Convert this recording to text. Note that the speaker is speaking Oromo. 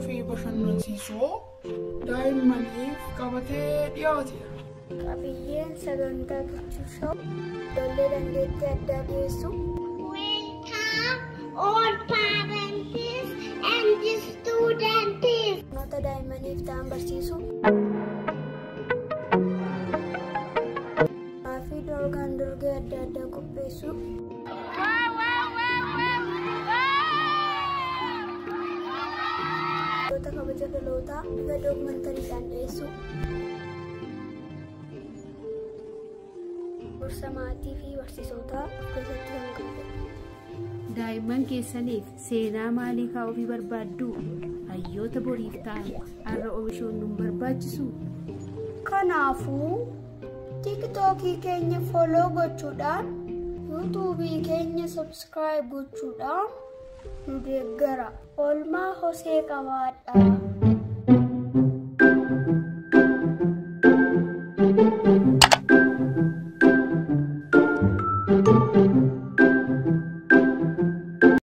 fi bashannansiisoo daa'immaniif qabatee dhiyaateera. Qabiyyeen sagantaa Kichuu Show ijoollee dandeettii addaa dhiyeessu. Welcome all parents and the students. Barnoota daa'immaniif ta'an barsiisu. Fi dorgaan dorgee adda addaa qopheessu. Goota kabaja dhalootaa bifa dookumentariidhaan dhiyeessu. Gorsa maatii fi barsiisotaa of keessatti kan qabudha. Daa'imman keessaniif seenaa maalii kaa'uufii barbaaddu? Hayyoota boriif ta'an har'a oomishuun nu barbaachisu. Kanaafuu TikTokii keenya follow gochuudhaan, YouTubeii keenya subscribe gochuudhaan nu deeggara. Oolmaa hosee qabaadhaa.